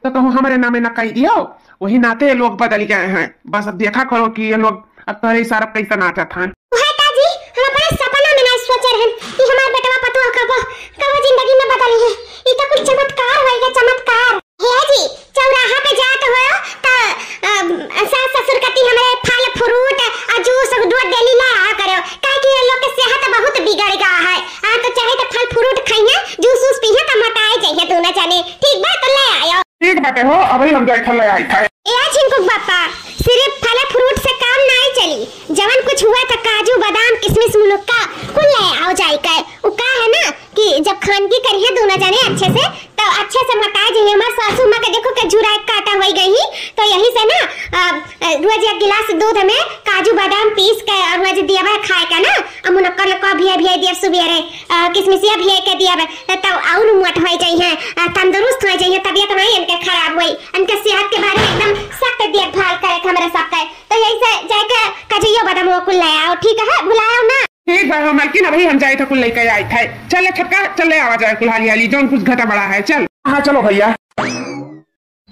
तो कहूँ हमरे नामे ना कह दियो। वही नाते ये लोग बदल गए हैं। बस अब देखा करो कि ये लोग अब तोहरे इशारा कैसे नाचत हैं। उहे का जी, हम अपने सपना में नहीं सोचे रहन कि हमार बेटवा पतोह कबो, कबो जिंदगी में बदली है। ई तो कुछ चमत्कार होइगा, चमत्कार। हे जी, चौराहा पे जात हो तो, अ, सास ससुर कती हमरे फल फ्रूट आ जूस दूध डेली ले आया करो, काहे कि ये लोग के सेहत बहुत बिगड़ गया है। आ तो चाहे तो फल फ्रूट खाइए, जूस वूस पीहे तो मोटाए जाइए दोनों जने। ठीक बा, तो ले आयो। ठीक बाटे हो, अबही हम जाई ले आई था। ए झिनकुक बापा, सिर्फ फल फ्रूट से काम नाई चली, जवन कुछ हुआ था काजू बादाम किशमिश मुनुक्का कुल ले आओ जाई के। उ का है ना कि जब खानगी करिहे दोनों जने अच्छे से, तो अच्छे से मोटा जाइए। हमार सासू माँ के देखो के जुराए काटा होई गई ही, तो यही से ना, अ, अ, रोज एक गिलास दूध में काजू बादाम पीस के और रोज दिया खाए के ना, और मुनक्का नक्का भिया भिया दिया सुबेरे, अ, किशमिशिया भिया के दिया, तो और मोट होई जाई है, अ, तंदुरुस्त होई जाई है, तबियत नहीं इनके खराब होई, इनके सेहत के बारे में एकदम सख्त देखभाल करे के हमरे सबके। तो यही से जाके काजुयो बादाम वो कुल ले आओ, ठीक है, भुलाओ ना। ठीक बा हो मालकिन, अबही हम जाई था कुल लेके आई था। चल ले छोटका, चल ले आवा जाए कुल हाली हाली, जौन कुछ घटा बड़ा है, चल। हाँ चलो भैया।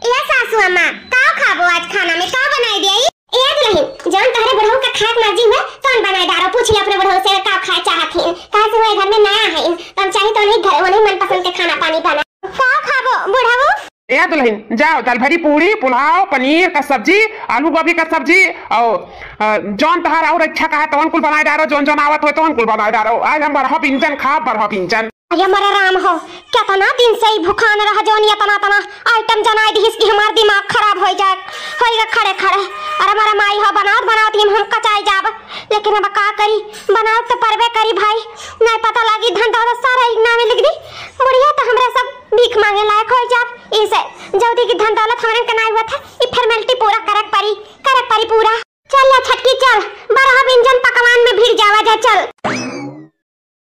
ए सासू अम्मा, का खाबो आज खाना में, का बनाई देई? ए दुलहिन, जौन तोहरे बुढ़ऊ के खाए के मर्जी हुए, तौन बनाई डारो। पूछ ले अपने बुढ़ऊ से का खाए चाहत हैं, काहे से वो घर में नया है, तो हम चाही तो उन्हीं घर, उन्हीं मनपसंद के खाना पानी बना। का खाबो बुढ़ऊ? ए दुलहिन, जाओ, दाल भरी पूरी, पुलाव, पनीर का सब्जी, आलू गोभी का सब्जी, और, अ, जौन तोहार और अच्छा कहा, तौन कुल बनाई डारो, जौन जौन आवत हो, तौन कुल बनाई डारो। आज हम बरहा पिंजन खाब, बरहा पिंजन। ये मोरे राम हो, केतना दिन से ई भुखान रह जौन एतना एतना item जनाइ दिहिस कि हमार दिमाग खराब होइ जाए, होइगा खड़े खड़े। अरे मोरे माई हो, बनावत बनावत ही हम कचाइ जाब, लेकिन अब का करी, बनावत तो परबे करी भाई, नाहीं पता लागी धन दौलत सारा एक नामे लिख दी, बुढ़िया तो हमरा सब भीख माँगे लायक होइ जाब। इसे जल्दी की धन दौलत हमरन के नाहीं हुआ था, ई formality पूरा करक परी, करक परी पूरा। चल या छटकी चल, बरहब इंजन पकवान में भिड़ जावा जा, चल।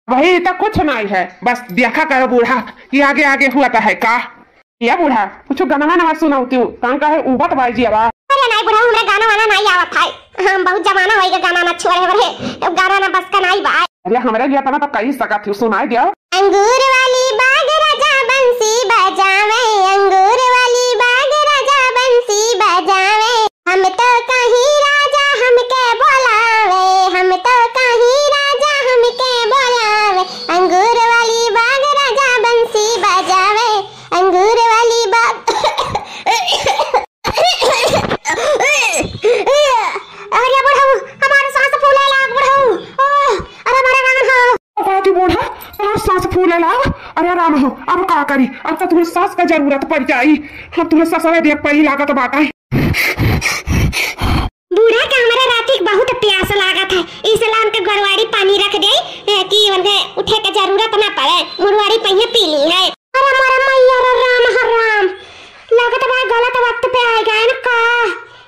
भाई, इतना कुछ नहीं है, बस देखा करो बूढ़ा कि आगे आगे हुआ तो है का। या बूढ़ा, कुछ गाना वाना सुनाओ तू, कान का है उबत बाई जी आवा। अरे नहीं बूढ़ा, हमरा गाना वाना नहीं आवत है, हम बहुत जमाना होइगा गाना ना छोड़े बरे, अब गाना ना बस का नहीं बा। अरे हमरे लिए तना तो कही सकत हो, सुनाई दिया। अंगूर वाली बाग राजा बंसी बजावे, अंगूर वाली बाग राजा बंसी बजावे। हम तो कहीं राजा हमके बोलावे, हम तो कहीं राजा हमके बोलावे। अंगूर वाली बाग राजा बंसी बजावे, अंगूर वाली बाग। अरे बुढ़ऊ, हमार सांस फूले लाग बुढ़ऊ। ओह, अरे हमारे राम हो। का की बूढ़ा, तोहार सांस फूले लाग। अरे राम हो, अब का करी, अब तो तुम्हें सास का जरूरत पड़ जाई। हम तुम्हें ससुरे देख पड़ी लागत बाटे। बूढ़ा के हमारे राती के बहुत प्यास लागत है, इसलिए उनके गोरवारी पानी रख दे, ए, कि उनके उठे के जरूरत ना पड़े, मुड़वारी पहिए पी ली है। अरे मोरे मैया रे राम, हर राम, लागत बा गलत वक्त पे आ गए ना का।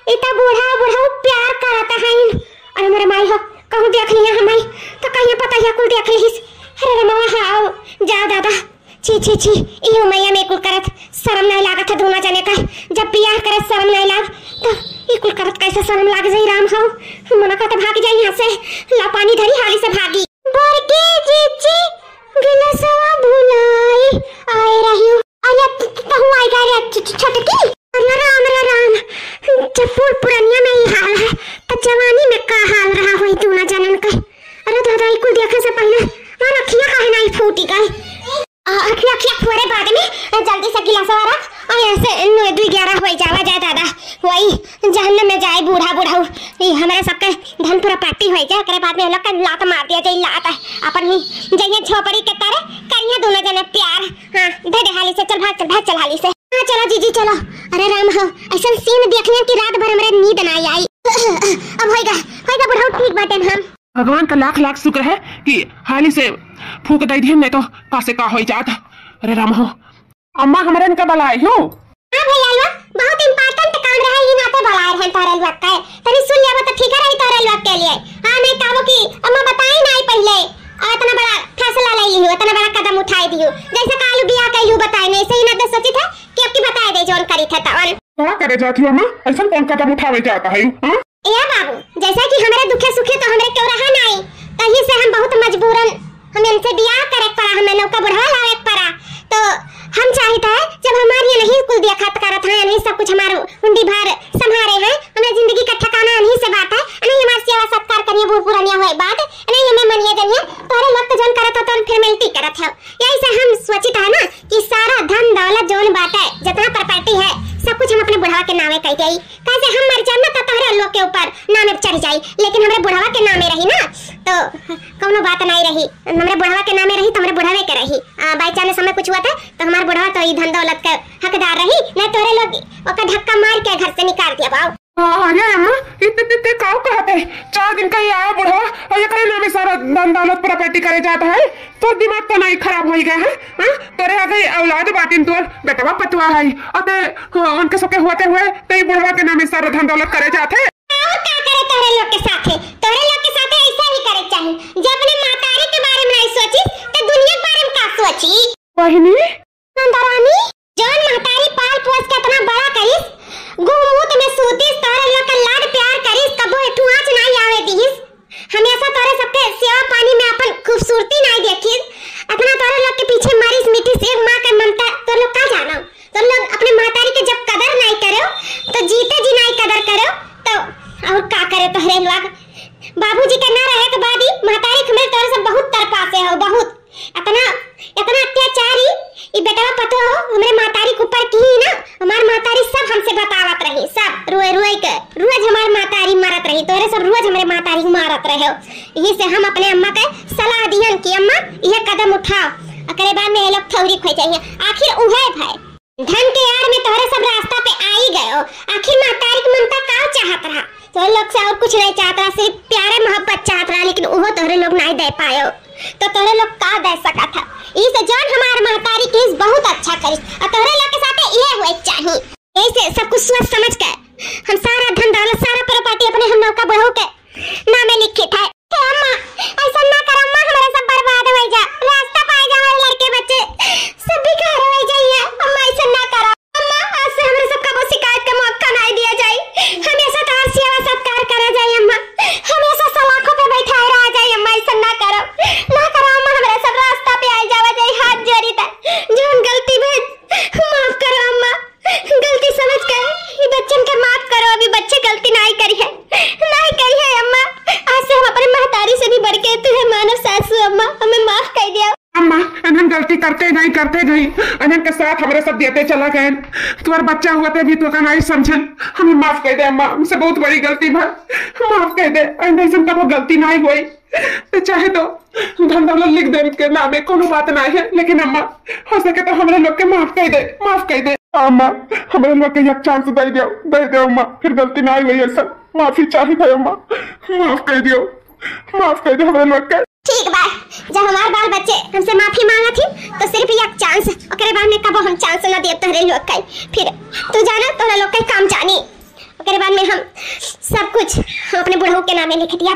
ई तो बूढ़ा बुढ़ऊ प्यार करत हईन। अरे मोरे माई हो, कहूँ देख लिया हमाई, तो कहीं पता है कुल देख लिहिस। अरे रे माँ, हाँ, जाओ दादा। छी, छी, छी, इहो मैया में कुल करत शर्म नहीं लागत है दोनों जने का। जब बियाह करत शर्म नहीं लाग, तो ई कुल करत कैसे शर्म लाग जाई राम हो। मना का तो भाग जाई यहाँ से, ला पानी धरी हाली से भागी। बड़की जीजी, गिलसवा भुलाई आए रही हूँ। अरे त-, त-, तहु आई गए रे छ-, छ-, छोटकी। अरे राम, अरे राम, जब बूढ़ पुरनिया में ई हाल है, तो जवानी में का हाल रहा होई दोनों जनन के। अरे दादा, ई कुल देखे से पहले हमार अखियाँ काहे नाई फूटी गई। आ, अखियाँ, अखियाँ फोरे बाद में, आ, जल्दी से गिलासवा रख, और ऐसे नौ दू ग्यारह होई जावा जाए दादा, वही जहन्नम में जाए बूढ़ा बुढ़ऊ, ई हमारे सबके धन property होई जाए, एकरे बाद में हम लोग का लात मार दिया जाए, लात है, अपन ही जइहे झोपड़ी के तारे, करिहे दोनों जने प्यार। हाँ, दे दे हाली से, चल भाग, चल भाग, चल हाली से। हाँ, चलो जीजी, चलो। अरे राम हो, ऐसन scene देख लिया कि रात भर हमरे नींद ना आई। अब होइगा, होइगा बुढ़ऊ, ठीक बाटे हम। भगवान का लाख लाख शुक्र है कि हाली से फूक दे दिहन, नहीं तो का से का होई जात। अरे राम हो, अम्मा हमरे इनका बलाए हो। हाँ भैया, लो, बहुत important काम रहा, ई नाते बलाए रहन तोहरे लोग के। तनी सुन लेबो तो ठीक रही तोहरे लोग के लिए। हाँ, नहीं कहबो कि अम्मा बताई ना आई पहले, और इतना बड़ा फैसला ले ली हो, इतना बड़ा कदम उठाए दियो। जैसे कालू बियाह कैलू बताए नहीं, सही ना तो सोचित है कि अब की बताए दे जौन करी थे तवन। का करे जात हो अम्मा? ऐसा कौन कदम उठावे जाता है, हाँ? ए बाबू, जैसा कि हमरे दुखे सुखे तो हमरे केहू रहा नाई, तही से हम बहुत मजबूरन हम इनसे बियाह करे के पड़ा, हमें नौका बुढ़वा लावे के पड़ा। तो हम चाहित है, जब हमार ये नहीं कुल देखत करत हैं, नहीं सब कुछ हमार उंडी भार संभारे हैं, हमें जिंदगी का ठिकाना नहीं से बात है, नहीं हमार सेवा सत्कार करिए बूढ़ पुरानिया हुए बात, नहीं हमें मनिए जनिए, तोहरे लोग तो जौन करत हो तो formality करत हो। यही से हम सोचित है ना कि सारा धन दौलत जौन बात है, जितना property है, सब कुछ हम अपने बुढ़वा के नामे कह जाई। कैसे हम मर जाब ना तो तोहरे लोग के ऊपर नामे चढ़ जाई, लेकिन हमरे बुढ़वा के नामे रही ना तो कौनो बात नहीं रही। हमरे बुढ़वा के नामे रही तो हमरे बुढ़वे के रही। आ, by chance हमें कुछ हुआ था तो हमार बुढ़वा तो ई धन दौलत के हकदार रही, नहीं तोहरे लोग ओकर धक्का मार के घर से निकाल दिया बाऊ। हाँ, अरे अम्मा, इतने, इतने काऊ कहत है? चार दिन का ही आया बुढ़वा और एकरे नामे सारा धन दौलत property करे जाता है। तो दिमाग तो नहीं खराब होई गया है, हाँ? तोरे आगे औलाद बाटिन, तोर बेटवा पतवा है, अते, हाँ, उनके सबके होते हुए तो ई बुढ़वा के नामे सारा धन दौलत करे जात है। और का करे तोहरे लोग के साथे? तोहरे लोग के साथे ऐसा ही करे के चाही। जे अपने महतारी के बारे में नहीं सोची, तो दुनिया के बारे में का सोची? बहिनी, नंदरानी, जौन महतारी पाल पोस के इतना बड़ा करिस, गौमूत में सूतिस, तोहरे लोग के लाड प्यार करिस, कबो एक ठो आँच नाई आवे दिहिस, हमेशा तोहरे सबके सेवा पानी में अपन खूबसूरती नाई देखिस, इतना तोहरे लोग के पीछे मरिस मिटिस, एक माँ के ममता तोहरे लोग का जानो? तोहरे लोग अपने महतारी के जब कदर नाई करो, तो जीते जी नाई कदर करो, तो और का करे तोहरे लोग? बाबूजी के ना रहे के बाद ही महतारी के हमरे तोहरे सब बहुत तरपासे हो, बहुत। इतना, इतना अत्याचारी ई बेटवा पतो हो, हमरे महतारी के ऊपर की ना, हमार महतारी सब हमसे बतावत रही, सब रोए रोए के, रोज हमार महतारी मारत रही, तोहरे सब रोज हमरे महतारी के मारत रहे हो। यही से हम अपने अम्मा के सलाह दिहन कि अम्मा, ये कदम उठाओ, आ ओकरे बाद में ये लोग थौरी खोई जाइए। आखिर उहे भय, धन के आड़ में तोहरे सब रास्ता पे आई गयो। आखिर महतारी के ममता का चाहत रहा? तोहरे लोग से और कुछ नहीं चाहत रहा, सिर्फ प्यारे मोहब्बत चाहत रहा, लेकिन उहो तोहरे लोग नहीं दे पायो। तो तोहरे लोग का दे सकत है? ई से जौन हमार महतारी किस बहुत अच्छा करिस, और तोहरे लोग के साथे इहे हुए के चाही। यही से सब कुछ सोच समझ के हम सारा धन दौलत, सारा प्रॉपर्टी अपने हम नौका बहू के नामे लिखित है। हे अम्मा, ऐसा ना कर अम्मा, हमारे सब बर्बाद हो जा, रास्ता पाए जा, हमारे लड़के बच्चे सब बेकार हो जाइए। अम्मा, ऐसा ना करो अम्मा, आज से हमारे सब कबो शिकायत का मौका नहीं दिया जाए। हमेशा तार सेवा सत्कार करा जाए अम्मा, हमेशा सलाखों पे बैठाए रहा जाए अम्मा, ऐसा ना करो, ना करो अम्मा, हमारे सब रास्ता पे आए जावा जाए, हाथ जोड़ी था, जौन गलती भई माफ करो अम्मा, गलती समझ के ई बच्चन के माफ करो, अभी बच्चे गलती नाई करी है, नाई करी है अम्मा। आज से हम अपने महतारी से भी बढ़ के तुहे मानब सासू अम्मा, हमें माफ कर दिया। अम्मा, इन्हन गलती करते नहीं करते गई, इन्हन के साथ हमारे सब देते चला गए। तुम्हारे बच्चा हुआ थे भी तो का नहीं समझन, हमें माफ कर दे अम्मा, हमसे बहुत बड़ी गलती भा, माफ कर दे। आइंदा ऐसन कबो गलती नहीं हुई। ते चाहे तो धन दौलत लिख दे के नामे, कोनो बात ना है, लेकिन अम्मा, हो सके तो हमरे लोग के माफ कर दे, माफ कर दे। अम्मा, हमरे लोग के एक चांस दे दियो, दे दियो अम्मा, फिर गलती ना हुई ऐसा, माफी चाहिए था अम्मा, माफ कर दियो, माफ कर दे हमरे लोग के। ठीक बा, जब हमार बाल बच्चे हमसे माफी मांगत ही, तो सिर्फ एक चांस, ओकरे बाद में कबो हम चांस ना देब तोहरे लोग के। फिर तू जाना, तोहरे लोग के काम जानी, ओकरे बाद में हम सब कुछ अपने बुढ़ऊ के नामे लिख दिया।